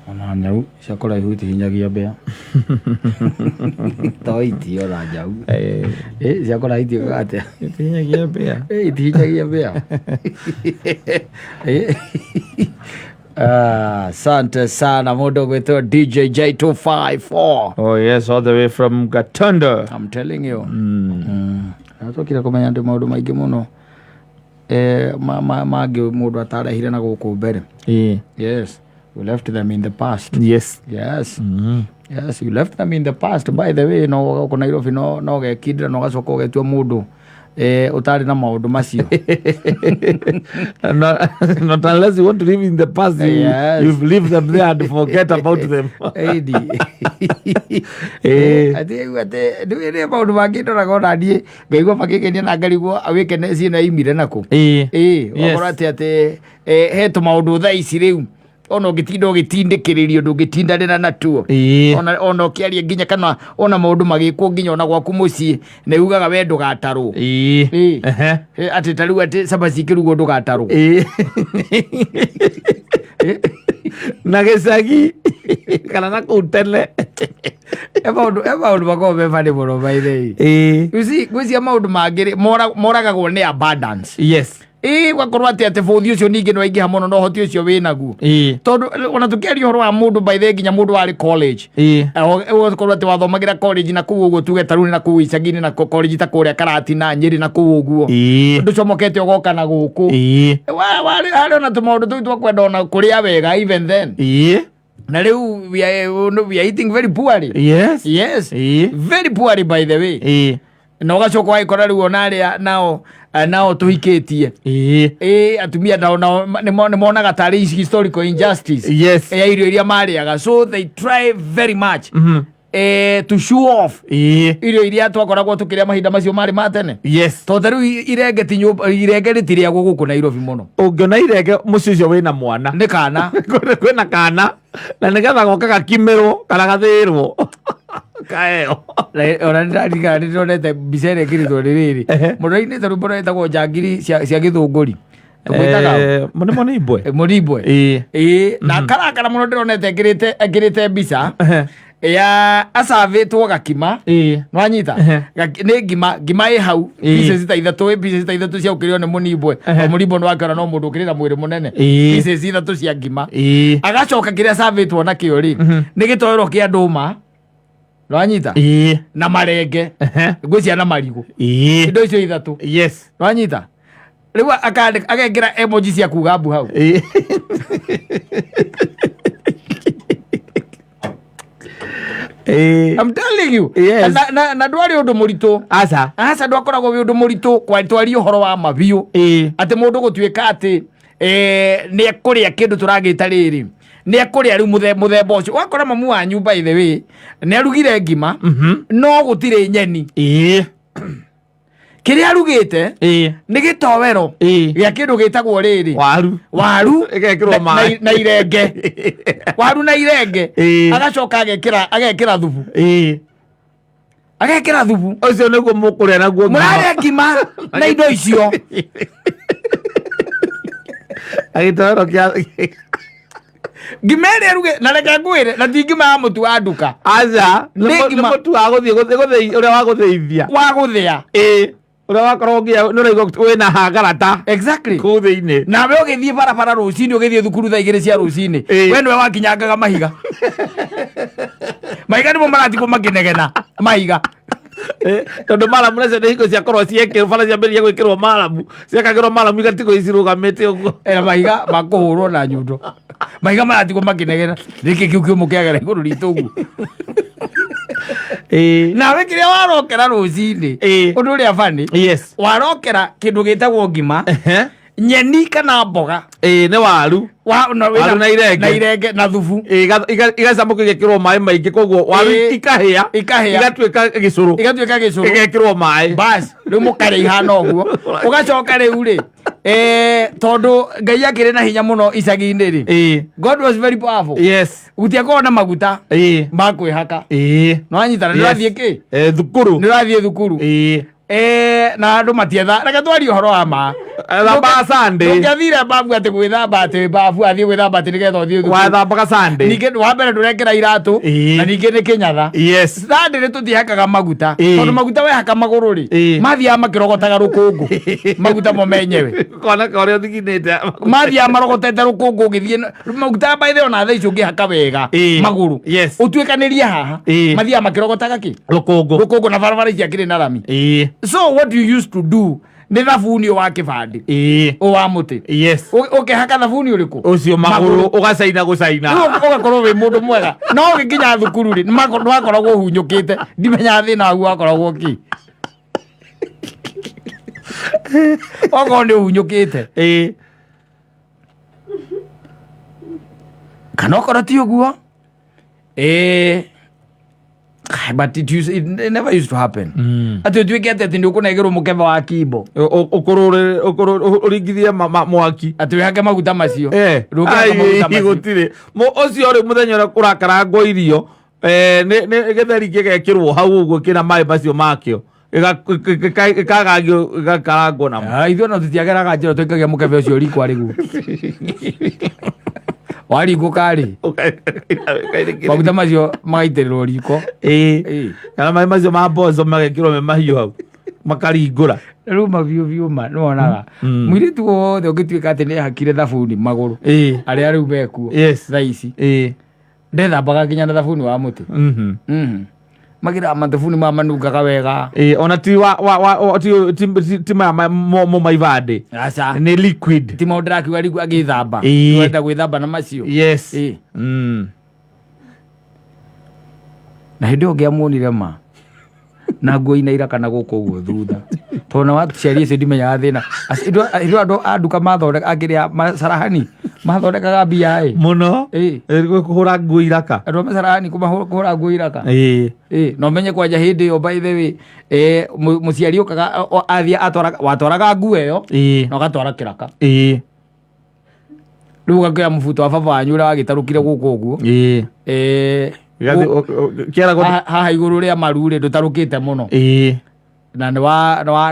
Ona nyau cia kũraihu itihinyagia mbĩa. To iti ona nyau. Eh, cia kũraihu itiĩkaga atĩa? Itihinyagia mbĩa. Eh, itihinyagia mbĩa. Eh. Ah, asante sana mũndũ ũgwĩtwo DJ J254. Oh yes, all the way from Gatunda. I'm telling you. Mm. Nacokire kũmenya ndĩ maũndũ maingĩ mũno eh, mangĩ mũndũ atarehire na gũkũ mbere. Yes, we left them in the past. Yes. Yes. Yes, you left them in the past. By the way, no gũkũ Nairobi no gekindĩra na ũgacoka ũgetua mũndũ eh, ũtarĩ na maũndũ macio. Not unless you want to live in the past, you, Yes. you leave them there and forget about them. Ĩni. Eh. Atĩ rĩu atĩ nĩ maũndũ mangĩ ndoraga ona niĩ ngaigua makĩngenia na ngarigwo wĩkene ciĩ na imire nakũ. Ĩĩ, ũgakora atĩ eh, he tũmaũndũ thaa ici rĩu ona ũngĩtinda ũgĩtindĩkĩrĩrio ndũngĩtindanĩra natuo. Ona ũkĩaria nginya kana ona maũndũ magĩkwo nginya ona gwaku mũciĩ nĩ ugaga we ndũgatarwo. Ĩĩ. Eh, atĩ ta rĩu atĩ cabaci ikĩrugwo ndũgatarwo. Na gĩcagi kana na kũu tene. He maũndũ makoragwo me funny mũno by the way. You see, ngwĩciria maũndũ mangĩ rĩ, moragagwo nĩ abundance. Ĩĩ, ũgakorwo atĩ bũthi ũcio ningĩ nĩ waingĩha mũno na ũhoti ũcio wĩ naguo. Tondũ ona tũkĩaria ũhoro wa mũndũ by the way nginya mũndũ warĩ college. Ũgakorwo atĩ wathomagĩra college na kũu ũguo tuge ta rĩu nĩ na kũu icagi-inĩ na college ta kũrĩa Karatina Nyĩrĩ na kũu ũguo. Ndũcomokete ũgoka na gũkũ. Warĩ ona tũmaũndũ tũu twa kwenda ona kũrĩa wega even then. Na rĩu we are eating very poorly. Yes. Very poorly by the way. Na ũgacoka ũgagĩkora rĩu ona arĩa nao nao tũhikĩtie. Ĩĩ, atumia nao nĩ monaga tarĩ historical injustice ya irio iria marĩaga, so they try very much to show off irio iria twakoragwo tũkĩrĩa mahinda macio marĩ ma tene. Tondũ ta rĩu irenge ti nyũmba, irenge rĩtirĩagwo gũkũ Nairobi mũno. Ũngĩona irenge mũciĩ ũcio wĩna mwana. Nĩ kana. Kwĩna kana na nĩgetha goka gakimĩrwo kana gathĩrwo kaeo. Ona nĩndaririkana nĩndonete mbica ĩrĩa ĩkĩrĩtwo nĩ rĩrĩ. Mũndũ ainĩte rwĩmbo rwĩtagwo njangiri cia gĩthũngũri. Tũmwĩtaga Nĩ Mũnimbwe. Mũnimbwe. Ĩĩ, na karakara mũno ndĩronete ekĩrĩte mbica ya acavĩtwo gakima. Nwanyita? Nĩ ngima ĩ hau, pieces ta ithatũ, pieces ta ithatũ cia gũkĩrĩo nĩ Mũnimbwe. O Mũnimbwe nĩ wakĩona no mũndũ ũkĩrĩ na mwĩrĩ mũnene. Pieces ithatũ cia ngima. Agacoka kĩrĩa acavĩtwo nakĩo rĩ, nĩ gĩtoero kĩa ndũma. Nwanyita? Na marenge. Ngwĩciria na marigũ. Indo icio ithatũ. Nwanyita? Rĩu akandĩka agekĩra emoji cia kuga mbu hau. I'm telling you. Na ndwarĩ ũndũ mũritũ. Aca. Aca, ndwakoragwo wĩ ũndũ mũritũ twaria ũhoro wa ma biũ. Atĩ mũndũ gũtuĩka atĩ nĩ ekũrĩa kĩndũ tũragĩta rĩrĩ, nĩ ekũrĩa rĩu mũthemba ũcio. Ũgakora mamu wanyu by the way nĩ arugire ngima no gũtirĩ nyeni. Kĩrĩa arugĩte nĩ gĩtowero gĩa kĩndũ gĩtagwo rĩrĩ Waru. Waru Ĩgekĩrwo maĩ. Na irenge, waru na irenge. Agacoka agekĩra thubu. Agekĩra thubu. Ũcio nĩguo mũkũrĩa naguo ngima. Mũrarĩa ngima na indo icio. Agĩtoero kĩa Ngima ĩrĩa ruge na reke ngwĩre na ti ngima ya mũtu wa nduka. Aca. Nĩ Nĩ ngima. mũtu wa gũthiĩ ũrĩa wa gũthĩithia. Wa gũthĩa. Ĩĩ, ũrĩa wakorwo nginya nĩ ũraigua wĩna hangarata kũu thĩinĩ. Nawe ũgĩthiĩ barabara rũcinĩ, ũgĩthiĩ thukuru thaa 2 cia rũcinĩ, we nĩwe wakinyangaga mahiga. Mahiga nĩmo maratigwo makĩnegena mahiga. Eh, tondũ maramu nacio nĩ hingo ciakorwo ciekĩrwo bara ciambĩrĩria gwĩkĩrwo maramu, ciekagĩrwo maramu igatigwo icirũgamĩte ũguo. Era mahiga makũhũrwo na nyundo, mahiga maratigwo makĩnegena nĩkĩ kĩu kĩũmũ kĩagera igũrũ ritũ ũguo. Nawe kĩrĩa warokera rũcinĩ, ũndũ ũrĩa bani, warokera kĩndũ gĩtagwo ngima, nyeni kana mboga. Ĩĩ, nĩ waru. Wa, Waru na irenge. Na irenge na thubu. Ĩĩ, igacamũkio igekĩrwo maĩ maingĩ, koguo waru ikahĩa. Ikahĩa. Igatuĩka gĩcũrũ. Igatuĩka gĩcũrũ. Igekĩrwo maĩ. Bas, rĩu mũkarĩa ihana ũguo. Ũgacoka rĩu rĩ, tondũ Ngai akĩrĩ na hinya mũno icagi-inĩ rĩ, God was very powerful. Gũtiakorwo na maguta ma kwĩhaka. Nĩwanyitana? Nĩũrathiĩ kĩ? Thukuru. Nĩũrathiĩ thukuru. Na andũ matietha, reke twarie ũhoro wa ma. Thambaga Sunday. Ndũngĩathire babu atĩ gwĩthamba, atĩ babu athiĩ gwĩthamba atĩ nĩgetha ũthiĩ thukuru. Wathambaga Sunday. Ningĩ wa mbere ndũrekĩra iratũ. Na ningĩ nĩ kĩnyatha. Sunday nĩ tũtihakaga maguta, tondũ maguta wehaka magũrũ rĩ, mathiaga makĩrogotaga rũkũngũ, maguta mo menyewe. Kona ka ũrĩa ũthiginĩte. Mathiaga marogotete rũkũngũ ũgĩthiĩ maguta. By the way, ona thaa ici ũngĩhaka wega magũrũ, ũtuĩkanĩrie haha, mathiaga makĩrogotaga kĩ? Rũkũngũ. Rũkũngũ, na barabara ici akĩrĩ na rami. So what you used to do nĩ thabuni wa kĩbandĩ, ũ wa mũtĩ. Ũkĩhaka thabuni ũrĩkũ? Ũcio magũrũ ũgacaina gũcaina. Rĩu ũgakorwo wĩ mũndũ mwega, no ũgĩkinya thukuru rĩ, nĩwakoragwo ũhunyũkĩte. Ndimenyaga thĩna waku wakoragwo kĩ, okorwo nĩ ũhunyũkĩte kana okorwo ti ũguo. But it never used to happen atĩ ũtuĩke atĩ nĩ ũkũnegerwo mũkebe wa kimbo. Ũkũrũre ũringithie mwaki. Atĩ wĩhake maguta macio. Ndũngĩhaka maguta macio. Gũtirĩ. Ũcio rĩ, mũthenya ũrĩa kũrakarangwo irio, nĩ gĩtheri gĩgekĩrwo hau ũguo kĩna maĩ macio makĩo. Gĩkagagio gĩgakarangwo namo. Ah, ithuĩ ona tũtiageraga njĩra, twaikagia mũkebe ũcio riko arĩguo waringũka rĩ, maguta macio magaitĩrĩrwo riko. Kana maĩ macio ma mboco magekĩrwo me mahiũ hau makaringũra. Rĩu mabiũ biũ ma nĩwonaga mũirĩtu wothe ũngĩtuĩka atĩ nĩ ehakire thabuni magũrũ, arĩa rĩu mekuo thaa ici, ndethambaga nginya na thabuni wa mũtĩ. Magira mathabuni ma manungaga wega. Ona ti wa wa wa o- ti ti ti- ti maya mo maibandĩ. Aca. Nĩ liquid. Ti maũndũ ndĩrakiuga rĩu agĩthamba. Wenda gwĩthamba na macio. Na hĩndĩ ĩyo ngĩamuonire ma na nguo ina iraka na gũkũ ũguo thutha, tondũ na waciari acio ndimenyaga thĩna. Hĩndĩ ĩyo andũ a nduka mathondeka akĩrĩa macarahani mathondekaga mbia ĩ. Mũno. Kũhũra nguo iraka. Andũ a macarahani kũhũra nguo iraka. Na ũmenye kwanja hĩndĩ ĩyo, by the way, mũciari ũkaga athiĩ atwaraga, watwaraga nguo ĩyo na ũgatwara kĩraka. Rĩu ũgakĩoya mũbuto wa baba wanyu ũrĩa wagĩtarũkire gũkũ ũguo. Kĩaragwo. Haha igũrũ rĩa maru rĩ, ndũtarũkĩte mũno. Na nĩ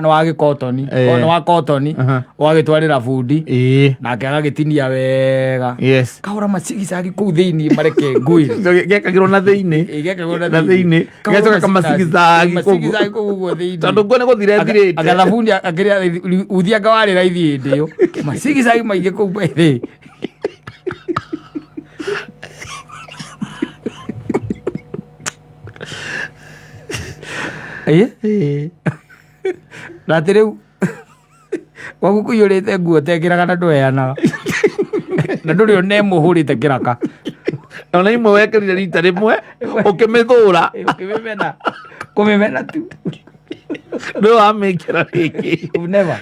wa gĩkotoni. Nĩ wa kotoni. Ũgagĩtwarĩra bundi, nake agagĩtinia wega. Kahũra macigicagi kũu thĩiniĩ mareke ngũĩ. Gĩekagĩrwo na thĩinĩ. Gĩekagĩrwo na thĩinĩ. Gĩgacoka kamacigicagi kũu. Macigicagi kũu ũguo thĩinĩ. Tondũ nguo nĩ gũthira ĩthirĩte. Anga thabuni akĩrĩa uthi anga warĩ raithi hĩndĩ ĩyo, macigicagi maingĩ kũu thĩ. Na atĩ rĩu gwaku kũiyũrĩte nguo tekĩraga na ndũheanaga na ndũrĩ ona ĩmwe ũhũrĩte kĩraka. Ona imwe wekĩrire rita rĩmwe ũkĩmĩthũra. Ũkĩmĩmena kũmĩmena tu. Ndũ wamĩkĩra rĩngĩ. You've never.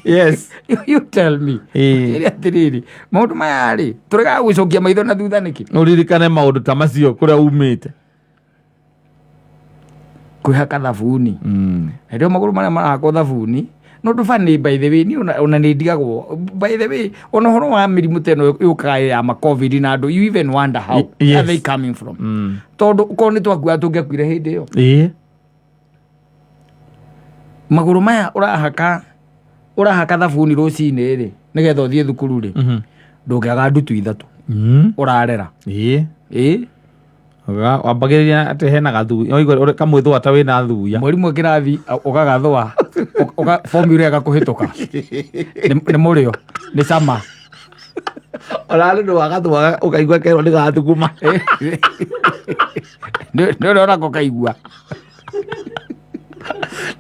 Yes. You tell me. Ĩrĩ atĩrĩrĩ, maũndũ maya rĩ, tũregaga gũcokia maitho na thutha nĩkĩ? Ũririkane maũndũ ta macio kũrĩa umĩte. Kwĩhaka thabuni na rĩo magũrũ marĩa marahakwo thabuni no ndũ bani. By the way, niĩ ona nĩ ndigagwo, by the way, ona ũhoro wa mĩrimũ ta ĩno yũkaga ya ma COVID na andũ, you even wonder how are they coming from, tondũ korwo nĩ twakuaga tũngĩakuire hĩndĩ ĩyo. Magũrũ maya ũrahaka thabuni rũcinĩ rĩ, nĩgetha ũthiĩ thukuru rĩ, ndũngĩaga ndutu ithatũ ũrarera. Ĩ. Wambagĩrĩria atĩ hena gathuya, waigua kamwĩthũa ta wĩna thuya. Mwarimũ kĩrathi ũgagathũa formula ĩgakũhĩtũka nĩ mũrĩo nĩ cama. Ona nĩ wagathũaga ũkaigua kerwo nĩ gathuguma. Nĩ ũrĩa onako kaigua.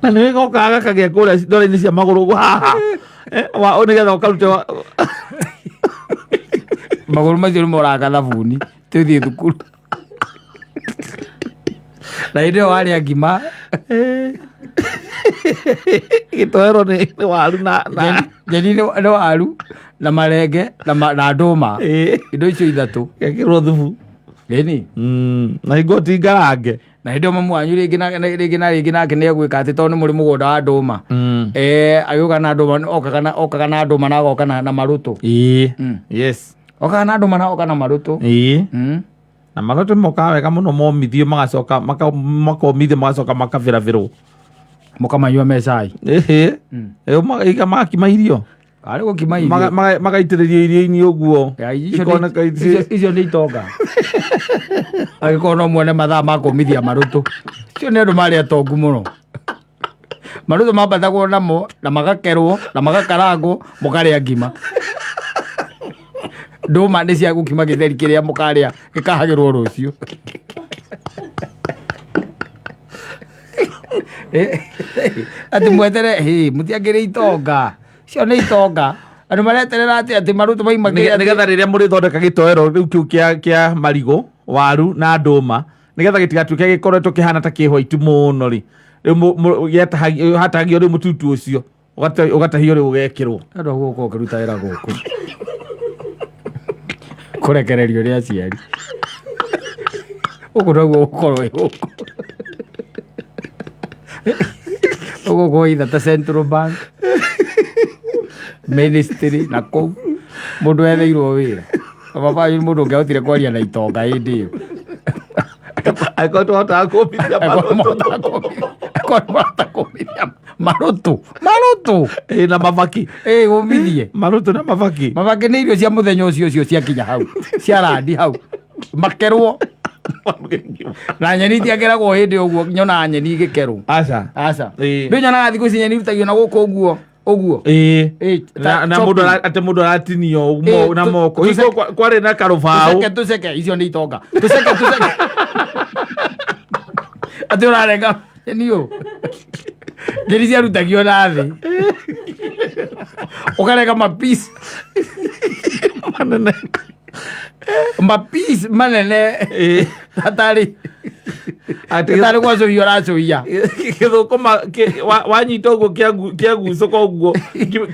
Na nĩ gokaga gakagĩa kũrĩa ndore-inĩ cia magũrũ ũguo haha. Nĩgetha ũkarute Magũrũ macio nĩ moraka thabuni tũthiĩ thukuru, na hĩndĩ ĩyo warĩa ngima. Gĩtoero nĩ waru na Nyeni nĩ waru na marenge na ndũma. Indo icio ithatũ. Gekĩrwo thubu. Ĩni. Na hingo ti ngarange. Na hĩndĩ ĩyo mamu wanyu rĩngĩ na rĩngĩ na rĩngĩ nake nĩ egwĩka atĩ tondũ nĩ mũrĩ mũgũnda wa ndũma, agĩũka na ndũma, okaga na ndũma na agoka na marũtũ. Okaga na ndũma na agoka na marũtũ. Na marũtũ mokaga wega mũno momithio, magacoka makomithio, magacoka makabĩrabĩrwo. Mũkamanyua me cai. Ĩhĩ. Ĩyo iga makima irio. Arĩ gũkima irio. Magaitĩrĩrio irio-inĩ ũguo. Ya, icio nĩ- Ikoneka icio nĩ itonga. Angĩkorwo no muone mathaa ma kũmithia marũtũ. Icio nĩ andũ marĩ atongu mũno. Marũtũ mambatagwo namo na magakerwo na magakarangwo mũkarĩa ngima. Ndũma nĩ cia gũkima gĩtheri kĩrĩa mũkarĩa gĩkahagĩrwo rũciũ. Atĩ mwetere hĩ mũtiangĩrĩ itonga. Icio nĩ itonga. Andũ mareterera atĩ marũtũ maima Nĩgetha rĩrĩa mũrĩthondeka gĩtoero rĩu kĩu kĩa marigũ, waru na ndũma, nĩgetha gĩtigatuĩke gĩkoretwo kĩhana ta kĩ white mũno rĩ, rĩu hatahagio rĩu mũtutu ũcio, ũgatahio rĩu ũgekĩrwo. Andũ a gũkũ ũkĩruta wĩra gũkũ. Kũrekererio nĩ aciari. Ũguo noguo gũkorwo ĩ gũkũ. Ũguo gũkorwo either ta Central Bank, Ministry na kũu mũndũ etheirwo wĩra. Baba wanyu nĩ mũndũ ũngĩahotire kwaria na itonga hĩndĩ ĩyo. Angĩkorwo tũhotaga kũmithia marũtũ. Angĩkorwo nĩmũrahota kũmithia marũtũ. Marũtũ. Ĩ, na mabaki. Ĩ, ũmithie. Marũtũ na mabaki. Mabaki nĩ irio cia mũthenya ũcio ũcio ciakinya hau. Cia randi hau. Makerwo. Na nyeni itiakeragwo hĩndĩ ũguo, nyonaga nyeni igĩkerwo. Aca. Aca. Ĩ. Ndũ nyonaga thikũ ici nyeni irutagio na gũkũ ũguo. Ũguo. Ĩ. Ĩ, ta Na chopping. mũndũ atĩ mũndũ aratinio Ĩ, na moko. Hingo kwarĩ na karũbaũ. Tũceke, tũceke, icio nĩ itonga. Tũceke, tũceke. Atĩ ũrarenga nyeni ũ. Nyeni ciarutagio na thĩ. Ũkarenga mapisi. Manene. Mapisi manene. Ĩ. Hatarĩ. Atĩ Hatarĩ gwacũhia ũracũhia. gĩthũkũma wanyita ũguo kĩagucũka ũguo,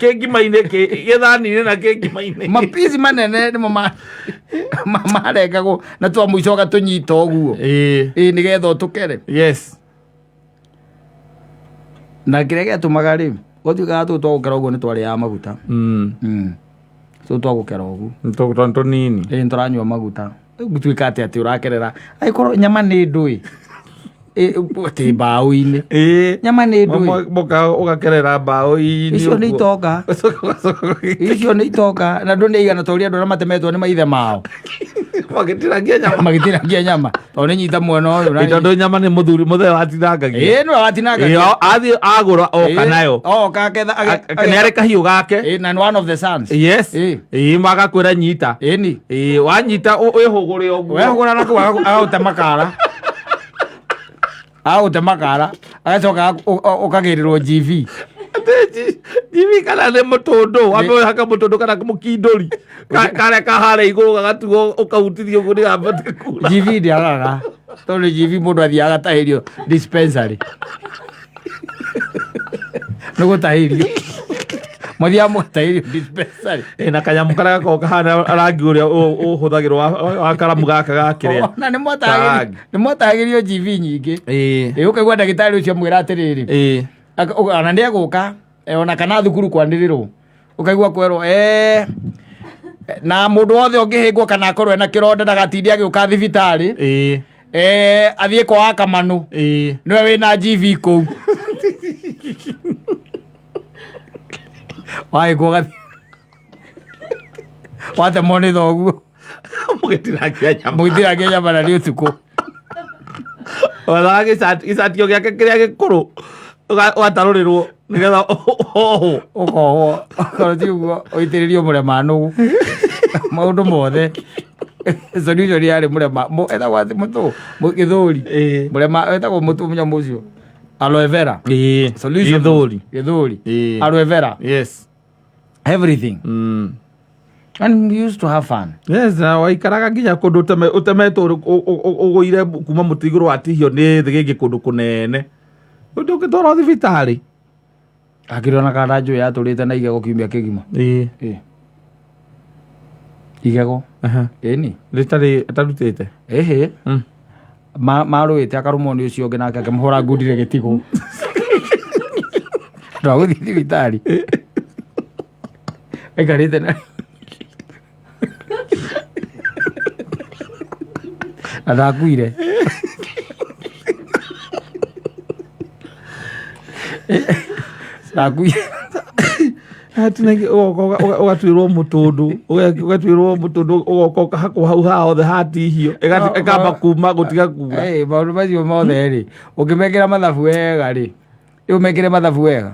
kĩ ngima-inĩ, gĩthani-inĩ na kĩ ngima-inĩ. Mapisi manene nĩmo marengagwo na twa mũico ũgatũnyita ũguo. Ĩ. Ĩ, nĩgetha ũtũkere. Yes. Na kĩrĩa gĩatũmaga rĩ, gwatuĩkaga tũtũ twa gũkera ũguo nĩ twarĩaga maguta. Tũtũ twa gũkera ũguo. Nĩ tũnini. Ĩ, nĩ tũranyua maguta. Rĩu gũtuĩka atĩ ũrakerera. Angĩkorwo nyama nĩ ndũĩ. Ĩ, atĩ mbaũ-inĩ. Ĩ. Nyama nĩ ndũĩ. Mũka ũgakerera mbaũ-inĩ Icio nĩ ũguo. itonga. Ũgacoka Icio nĩ itonga. Na andũ nĩ aigana ta ũrĩa andũ arĩa matemetwo nĩ maithe mao. Magĩtinagia nyama. Magĩtinagia nyama. Tondũ nĩ nyita mwena ũyũ na Ĩ, tondũ nyama nĩ mũthuri mũthee watinangagia. Ĩ, nĩwe watinangagia. Ĩ, athiĩ agũra oka Ĩ, nayo. Oka aketha, Nĩ arĩ kahiũ gake. Ĩ, na nĩ one of the sons. Yes. Ĩ. Ĩ, magakwĩra nyita. Ĩni. Ĩ, wanyita wĩhũgũre ũguo. Wehũgũra na kũu agagũte makara. Agagũte makara. Agacoka ũkagĩrĩrwo GV. Atĩ GV kana nĩ mũtũndũ, wambe wĩhake mũtũndũ kana mũkindũri. Karĩa ka harĩa igũrũ gagatuo ũkahutithia ũguo nĩgabatiĩ kuura. GV ndĩagaga. Tondũ GV mũndũ athiaga agatahĩrio dispensary. Nĩ gũtahĩrio. Mathiaga mũgatahĩrio dispensary. Ĩ, na kanyamũ karĩa gakoragwo kahana rangi ũrĩa ũhũthagĩrwo wa karamu gaka ga kĩrĩa. Na nĩ Karangi. mwatahagĩrio GV nyingĩ. Ĩ. Ĩ, ũkaigua ndagĩtarĩ ũcio amwĩra atĩrĩrĩ. Ĩ. Ona nĩ egũka, ona kana thukuru kwanĩrĩrwo. Ũkaigua kwerwo, na mũndũ wothe ũngĩhĩngwo kana akorwo ena kĩronda ndagatinde agĩũka thibitarĩ. Ĩ. Athiĩ kwa Wakamanu. Ĩ. Nĩwe wĩna GV kũu. Wahĩngwo ũgathiĩ. Watemwo nĩ thoguo. Mũgĩtinangia nyama. Mũgĩtinangia nyama na nĩ ũtukũ. Wethaga gĩcatio gĩake kĩrĩa gĩkũrũ, ũgatarũrĩrwo nĩgetha ũkohwo. Ũkohwo. Okorwo ti ũguo, ũitĩrĩrio mũrema nũgũ. Maũndũ mothe. Solution yarĩ mũrema, etagwo atĩ mũtũ, gĩthũri. Ĩ. Mũrema, etagwo mũtũ mũnyamũ ũcio. Aloe vera. Ĩ. Solution. Gĩthũri. Gĩthũri. Ĩ. Aloe vera. Yes. Everything. And we used to have fun. Yes, na waikaraga nginya kũndũ ũtemetwo ũgũire kuma mũtĩ igũrũ watihio nĩ thĩgĩngĩ kũndũ kũnene. Ũndũ ũngĩtwarwo thibitarĩ. Akĩrona kana njũĩ yatũrĩte na igego kiumia kĩgima. Ĩ. Ĩ. Igego. Aha. Ĩni. Rĩtarĩ atarutĩte. Ĩhĩ. Marũĩte akarũmwo nĩ ũcio ũngĩ nake akĩmũhũra ngundire gĩtigũ. Ndwagũthiĩ thibitarĩ. Aikarĩte na na ndakuire. Ndakuire. Hatinangi ũgatuĩrwo mũtũndũ, ũgatuĩrwo mũtũndũ, ũgoka ũkahakwo hau haha hothe hatihio, ĩkamba kuma gũtiga kura. Eh, maũndũ macio mothe rĩ, ũngĩmekĩra mathabu wega rĩ, rĩu mekĩre mathabu wega,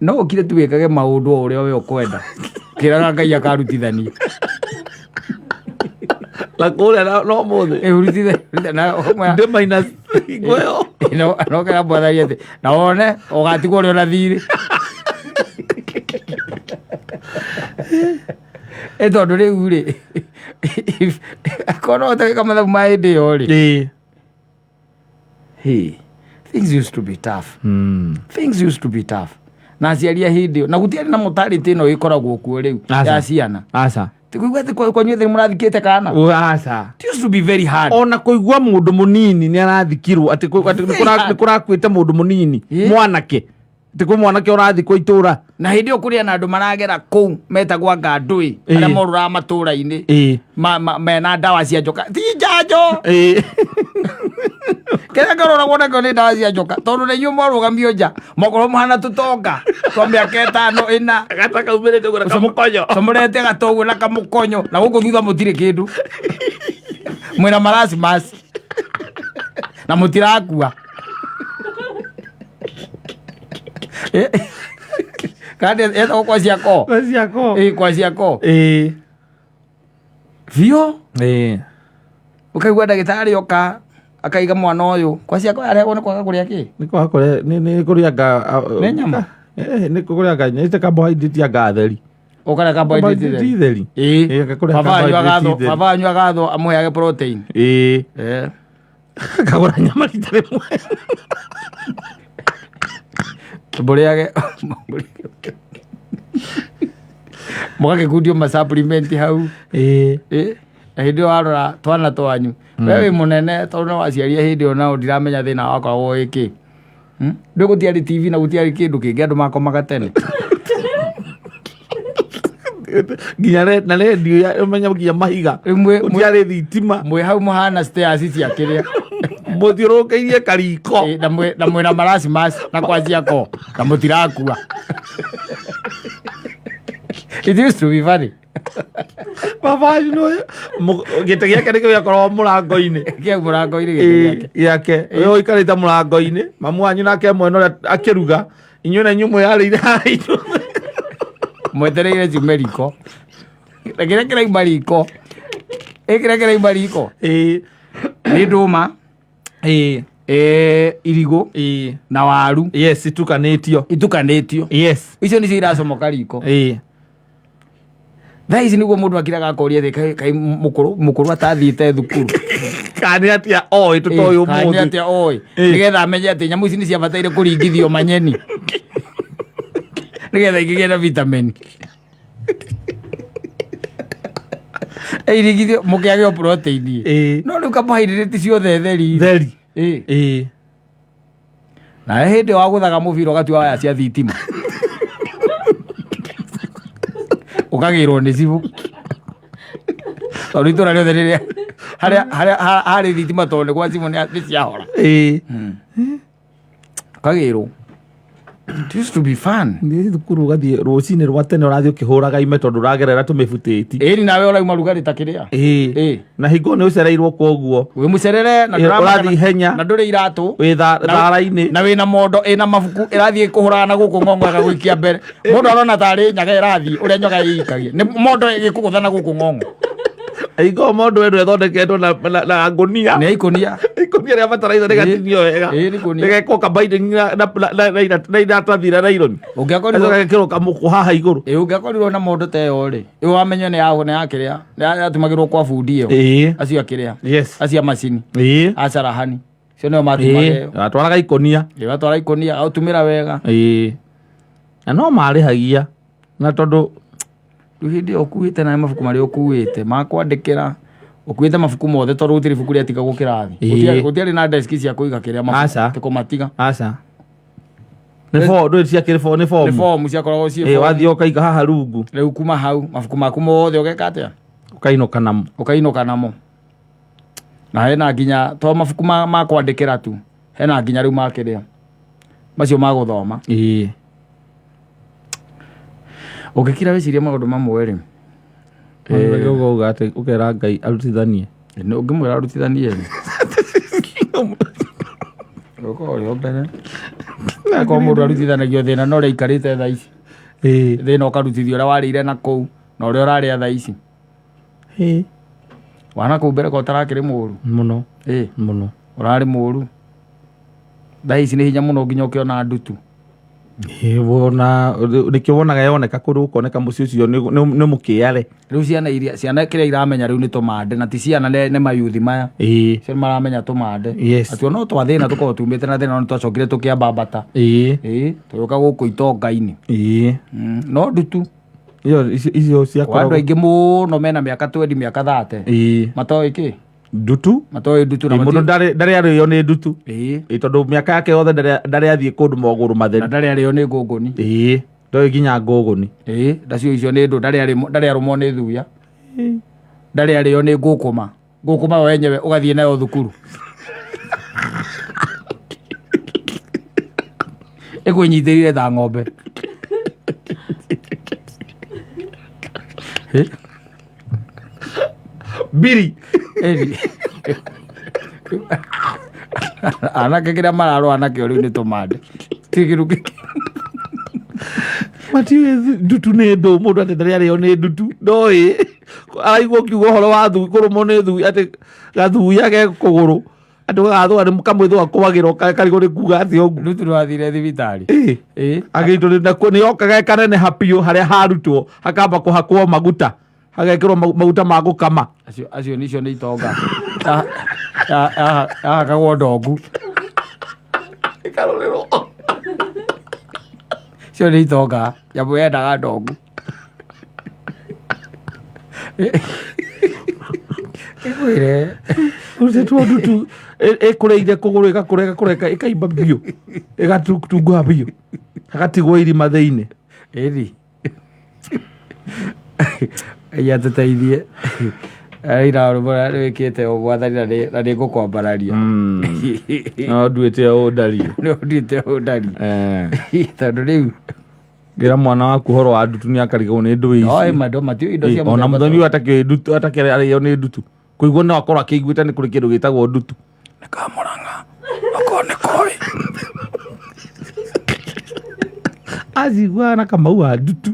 no ũkire tu wĩkage maũndũ o ũrĩa we ũkwenda, kĩraga Ngai akarutithania. Na kũrĩa no mũthĩ. Eh, ũrutithe na Ndĩ minus hingo ĩyo. No kera mwathani atĩ na wone ũgatigwo ũrĩ ona thirĩ. Ĩ tondũ rĩu rĩ, akorwo no ũhote gwĩka mathabu ma hĩndĩ ĩyo rĩ, hey, things used to be tough. Things used to be tough. Na aciari a hĩndĩ ĩyo, na gũtiarĩ na mortality ĩno ĩkoragwo kuo rĩu Aca. ya ciana. Aca. Tikuigua atĩ kwanyu ethĩ mũrathikĩte kana. Aca. It used to be very hard. Ona kũigua mũndũ mũnini nĩ arathikirwo atĩ atĩ nĩ kũrakuĩte mũndũ mũnini mwanake, atĩ kwĩ mwanake ũrathikwo itũra. Na hĩndĩ ĩyo kũrĩ na andũ maragera kũu metagwo anga ndũĩ, arĩa morũraga matũũra-inĩ mena ndawa cia njoka, ti njanjo. Kĩrĩa kĩroragwo nakĩo nĩ ndawa cia njoka, tondũ nĩ inyuĩ mwarũgamio nja mokorwo mũhana tũtonga twa mĩaka 5 4 Gata kaumĩrĩte ũguo na kamũkonyo. Comorete gata ũguo na kamũkonyo, na gũkũ thutha mũtirĩ kĩndũ, mwĩna marasimasi na mũtirakua. Kandi etagwo kwa ciako. Kwa ciako. Ĩ, kwa ciako. Biũ. Ũkaigua ndagĩtarĩ oka akaiga mwana ũyũ kwa ciako arehwo nĩ kwaga kũrĩa kĩ? Nĩ kwaga kũrĩa, nĩ kũrĩa nga Nĩ nyama? Nĩ kũrĩa nga nĩ carbohydrate ya nga theri. Ũkarĩa carbohydrate theri. Theri. Kũrĩa Baba wanyu carbohydrate agathwo, theri. baba wanyu agathwo amũheage protein. Akagũra nyama rita rĩmwe. Mũrĩage mũgagĩkundio ma supplement hau. Na hĩndĩ ĩyo warora twana twanyu, we wĩ mũnene tondũ nĩ waciaria hĩndĩ ĩyo, nao ndiramenya thĩna wakoragwo wĩ kĩ. Ndũ gũtiarĩ TV na gũtiarĩ kĩndũ kĩngĩ, andũ makomaga tene. Nginya na redio ya ũmenya nginya mahiga. Rĩu Gũtiarĩ thitima. Mwĩ hau mũhana stairs cia kĩrĩa. Mũthiũrũrũkĩirie kariko. Na mwĩna marasimasi na kwa ciako na mũtirakua. It used to be funny. Baba wanyu no gĩtĩ gĩake nĩkĩo gĩakoragwo mũrango-inĩ. Kĩa mũrango-inĩ gĩtĩ gĩake. Gĩake. We ũikarĩte mũrango-inĩ, mamu wanyu nake mwena ũrĩa akĩruga, inyuĩ na inyuĩ mwĩyarĩire haha inyuothe. Mwetereire ciume riko. Na kĩrĩa kĩrauma riko. Ĩ, kĩrĩa kĩrauma riko. Nĩ ndũma. Irigũ. Na waru. Yes, itukanĩtio. Itukanĩtio. Yes. Icio nĩcio iracomoka riko. Thaa ici nĩguo mũndũ akiraga akoria atĩ kaĩ mũkũrũ atathiĩte thukuru. Kana nĩ atĩa oĩ tũtoĩ Kana nĩ ũmũthĩ. atĩa oĩ. Nĩgetha amenye atĩ nyamũ ici nĩ ciabataire kũringithio manyeni. Nĩgetha ingĩgĩa na vitamin. Iringithio mũkĩagĩo protein. No rĩu carbohydrate ciothe theri. Theri. Na hĩndĩ ĩyo wagũthaga mũbira ũgatua waya cia thitima. Ũkagĩrwo nĩ cibũ. Tondũ itũra rĩothe rĩrĩa harĩa harĩ thitima tondũ nĩ gwa cibũ nĩ ciahora. Ũkagĩrwo. It used to be fun. Nĩ thukuru ũgathiĩ rũcinĩ rwa tene ũrathiĩ ũkĩhũraga ime tondũ ũragerera tũmĩbutĩti. Ĩni nawe ũrauma rugarĩ ta kĩrĩa. Na hingo nĩ ũcereirwo koguo. Wĩ mũcerere na ndũramaka Ũrathiĩ ihenya. Na ndũrĩ iratũ. Wĩ thara-inĩ. Na wĩna mondo ĩna mabuku ĩrathiĩ kũhũrana na gũkũ ng'ong'o ĩgagũikia mbere. Mũndũ arona tarĩ nyaga ĩrathiĩ ũrĩa nyoga ĩikagia. Nĩ mondo ĩgĩkũgũtha na gũkũ ng'ong'o. Hingo mondo ĩno ĩthondeketwo na ngũnia. Nĩ ikũnia. Ikũnia rĩa bataraitha rĩgatinio wega. Nĩ ikũnia. Rĩgekwo ka binding na iratathi rĩa nylon. Ũngĩakorirwo Gacoka gekĩrwo kamũkũ haha igũrũ. Ũngĩakorirwo na mondo ta ĩyo rĩ, ĩyo wamenya nĩ ya nĩ ya kĩrĩa, nĩ yatumagĩrwo kwa bundi ĩyo. Acio a kĩrĩa. Acio a macini. A carahani. Acio nĩo matumaga ĩyo. Atwaraga ikũnia. Atwara ikũnia, aũtumĩra wega. Na no marĩhagia. Na tondũ rĩu hĩndĩ ĩyo ũkuĩte na mabuku marĩa ũkuĩte ma kwandĩkĩra, ũkuĩte mabuku mothe tondũ gũtirĩ ibuku rĩatigagwo kĩrathi. Gũtiarĩ na desk cia kũiga kĩrĩa mabuku, Aca. atĩ kũmatiga. Aca. Nĩ ndũĩ ciakĩrĩ nĩ form. Nĩ form ciakoragwo ciĩ form. Wathiĩ ũkaiga haha rungu. Rĩu kuma hau mabuku maku mothe ũgeka atĩa? Ũkainũka namo. Ũkainũka namo. Na hena nginya to mabuku ma kwandĩkĩra tu, hena nginya rĩu ma kĩrĩa macio ma gũthoma. Ũngĩkira wĩcirie maũndũ mamwe rĩ, Ũgauga atĩ ũkera Ngai arutithanie. Ũngĩmwĩra arutithanie rĩ, ũkorwo ũrĩ o mbere. Akorwo mũndũ arutithanagio thĩna na ũrĩa aikarĩte thaa ici, thĩna ũkarutithio ũrĩa warĩire na kũu na ũrĩa ũrarĩa thaa ici. Wana kũu mbere ko ũtarakĩrĩ mũru. Mũno. Mũno. Ũrarĩ mũru. Thaa ici nĩ hinya mũno nginya ũkĩona ndutu. Wona nĩkĩo wonaga yoneka kũndũ gũkoneka mũciĩ ũcio nĩ mũkĩare. Rĩu ciana iria ciana kĩrĩa iramenya rĩu nĩ tũmande, na ti ciana, nĩ mayuthi maya. Cio maramenya tũmande. Atĩ ona twa thĩna tũkorwo tumĩte na thĩna, no nĩtwacokire tũkĩambambata. Tũgĩũka gũkũ itonga-inĩ. No ndutu. Iyo icio Kwa andũ ciakoragwo aingĩ mũno mena mĩaka 20, mĩaka 30, matoĩ kĩ? Ndutu. Matoĩ ndutu na Mũndũ ndarĩ arĩo nĩ ndutu. Tondũ mĩaka yake yothe ndarĩ athiĩ kũndũ magũrũ Na matheru. Ndarĩ arĩo nĩ ngũngũni. Ndoĩ nginya ngũngũni. Ndacio icio nĩ ndũ ndarĩ arũmwo nĩ thuya, ndarĩ arĩo nĩ ngũkũma, ngũkũma we wenyewe ũgathiĩ nayo thukuru ĩkwĩnyitĩrĩire ta ng'ombe. Mbiri. Ĩni. Anake kĩrĩa mararũa nakĩo rĩu nĩ tũmande, ti kĩndũ kĩngĩ. Matiũĩ ndutu nĩ ndũ. Mũndũ atĩ ndarĩ arĩo nĩ ndutu, ndoĩ araigua ũkiuga ũhoro wa thui, kũrũmwo nĩ thui, atĩ gathuya ge kũgũrũ, atĩ gagathũa nĩ kamwĩthũa kwagĩra karigwo nĩ kuga atĩ ũguo. Ndutu nĩwathire thibitarĩ? Agĩitũ nakuo nĩ yokaga ĩkaneneha biũ, harĩa harutwo hakamba kũhakwo maguta, hagekĩrwo maguta ma gũkama. Acio nicio nĩ itonga. Yahakagwo ndongu. Ĩkarũrĩrwo. Icio nĩ itonga, nyamũ yendaga ndongu. Ĩkwĩre. Rutĩtwo ndutu ĩkũrĩire kũgũrũ, ĩgakũra, ĩgakũra, ĩkaimba biũ, ĩgatunguha biũ, hagatigwo irima thĩinĩ. Ĩni Ngai atũteithie. Ira rwĩmbo rũrĩa rwĩkĩte ũũ, Mwathani, na nĩ ngũkwambararia. No nduĩte ũũ ndarie. Nĩ ũnduĩte ũũ ndarie. Tondũ rĩu Ngĩra mwana waku ũhoro wa ndutu nĩ akarigwo nĩ ndũĩ oĩ ici. Mandũ matiũĩ indo cia Ona mũthemba mũthoni ũyũ atakĩũĩ ndutu, atakĩrĩ arĩo nĩ ndutu, kũigua no akorwo akĩiguĩte nĩ kũrĩ kĩndũ gĩtagwo ndutu. Nĩ kamũrang'a okorwo nĩ koĩ. Aciguaga na kamau wa ndutu.